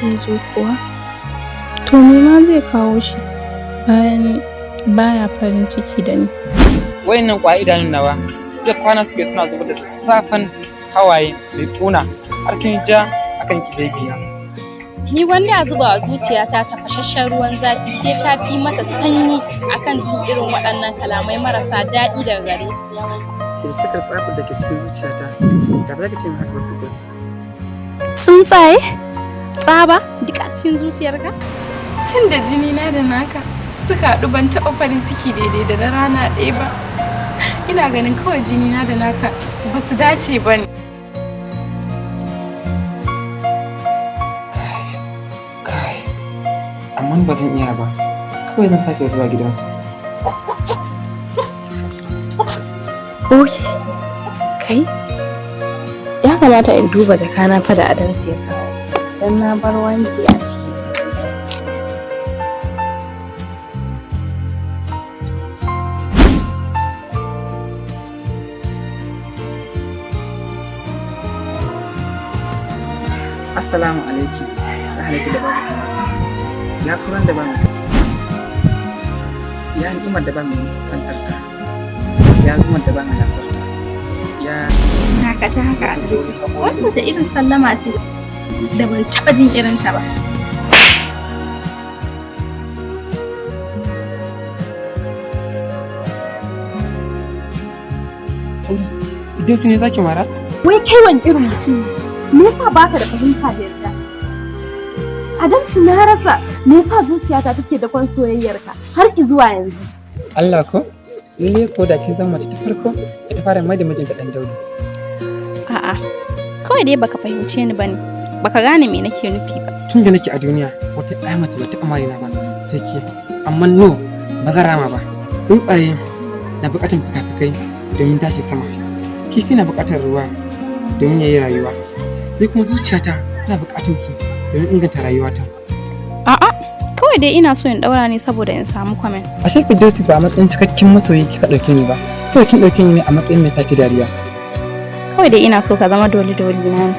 Zai zo kuwa? To me ma zai kawo shi bayan baya farin ciki da ni? Wayannan kwa idanun nawa jiya kwana suke suna zubar da zafin hawaye mai kuna har sun ja akan ki baby na. Ni gwanda a zuba wa zuciyata tafasasshen ruwan zafi sai ta fi mata sanyi akan jin irin waɗannan kalamai marasa daɗi daga gare ta. Kirtakar tsafin da ke cikin zuciyata da ba za ka ce min haka ba, Firdaus. Tsuntsaye? Tsaba? Duk a cikin zuciyarka? Tun da jini na da naka suka haɗu, ban taɓa farin ciki daidai da na rana ɗaya ba. Ina ganin kawai jini na da naka ba su dace ba ne. Kai, amma ba zan iya ba. Kawai zan sake zuwa gidansu. Ok, kai, ya kamata in duba jakana fa da Adamsu ya kawo, don na bar wanki a ciki. Assalamu alaikum. Ya halatta da babu kamata. Ya kuran da ba mu. Ya ni'imar da ba mu kusantar ta. Ya zumar da ba mu nasarta. Ya Dakata haka, Adamsu. Wannan wata irin sallama ce da ban taɓa jin irinta ba. Firdausi ne zaki mara? Wai kai wani irin mutum ne? Me yasa baka da fahimta da yarda? Adamsu, na rasa me yasa zuciyata take da kwan soyayyarka har zuwa yanzu. Allah ko? Lalle ko da kin zama mace ta farko da ta fara mai da mijinta dan daudu. A'a, kawai dai baka fahimce ni bane. Baka gane me nake nufi ba. Tun da nake a duniya wata ɗaya mace ba taɓa marina ba sai ke. Amma no, ba zan rama ba. Tsuntsaye na buƙatar fuka-fukai domin tashi sama. Kifi na buƙatar ruwa domin ya yi rayuwa. Ni kuma zuciyata tana buƙatar ki domin inganta rayuwata. A'a, kawai dai ina so in daura ne saboda in samu comment. Ashe Firdausi ba a matsayin cikakken masoyi kika ɗauke ni ba. Kawai kin ɗauke ni ne a matsayin mai saki dariya. Kawai dai ina so ka zama doli doli na ne.